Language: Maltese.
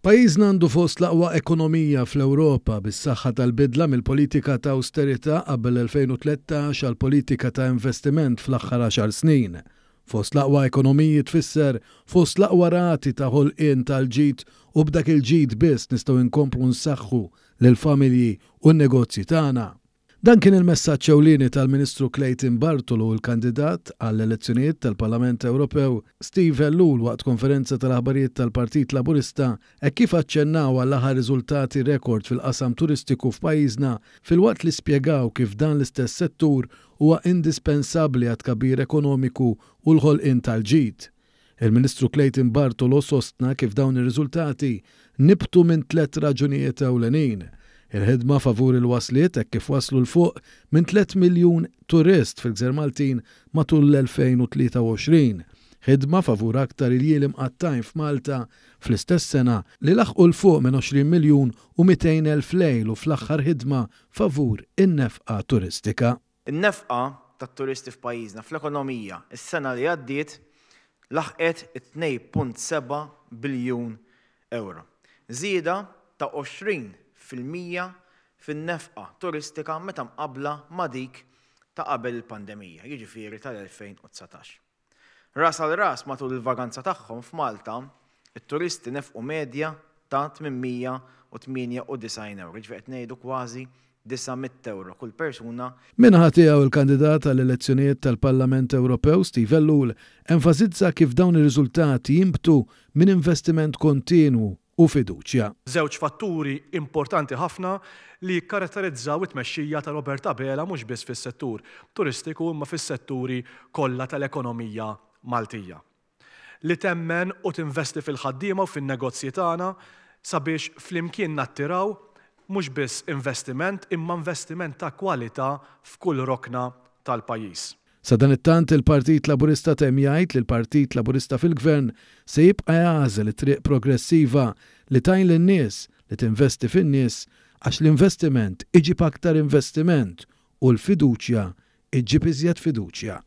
Pajjiżna għandu fost l-aqwa ekonomija fl-Ewropa bis-saħħa tal-bidla mill-politika ta' awsterità qabel l-2013 għal politika ta' investiment fl-aħħar għaxar snin. Fost l-aqwa ekonomiji tfisser fost l-aqwa rati ta' ħolqien tal-ġid u b'dak il-ġid biss nistgħu nkomplu nsaħħu lill-familji u n-negozji tagħna. Dan kien il-messaġġ ewlieni tal-Ministru Clayton Bartolo u l-kandidat għall-elezzjonijiet tal-Parlament Ewropew Steve Ellul waqt konferenza tal-aħbarijiet tal-Partit Laburista hekk kif aċċennaw għall-aħħar riżultati rekord fil-qasam turistiku f'pajjiżna filwaqt li spjegaw kif dan l-istess settur huwa indispensabbli għat-tkabbir ekonomiku u l-ħolqien tal-ġid. Il-Ministru Clayton Bartolo sostna kif dawn ir-riżultati nibtu minn tlett raġunijiet ewlenin, il-ħidma favur il-wasliet hekk kif waslu 'l fuq minn tlett miljun turist fil-Gżejjer Maltin matul l-2023, ħidma favur aktar iljieli mqattgħin f'Malta fl-istess sena li laħqu 'l fuq minn 20 miljun u 200 elf lejl u fl-aħħar ħidma favur in-nefqa turistika. In-nefqa tat-turisti f'pajjiżna fl-ekonomija s-sena li għaddiet laħqet it-2.7 biljun ewro, żieda ta' 20% fin-nefqa turistika meta mqabbla ma' dik ta' qabel il-pandemija, jiġifieri tal-2019. Ras għal ras matul il-vaganza tagħhom f'Malta, it-turisti nefqu medja ta' 898 ewro, jiġifieri qed ngħidu kważi 900 ewro kull persuna. Min-naħa tiegħu il-kandidat għall-elezzjonijiet tal-Parlament Ewropew Steve Ellul enfasizza kif dawn ir-riżultati jinbtu minn investiment kontinwu u fiduċja. Żewġ fatturi importanti ħafna li jikkaratterizzaw it-tmexxija ta' Robert Abela mhux biss fis-settur turistiku imma fis-setturi kollha tal-ekonomija Maltija. Li temmen u tinvesti fil-ħaddiema u fin-negozji tagħna sabiex flimkien nattiraw mhux biss investiment imma investiment ta' kwalità f'kull rokna tal-pajjiż. Sadanittant il-Partit Laburista temm jgħid li l-Partit Laburista fil-Gvern se jibqa' jagħżel it-triq progressiva li tgħin lin-nies, li tinvesti fin-nies għax l-investiment iġib aktar investiment u l-fiduċja ġġib iżjed fiduċja.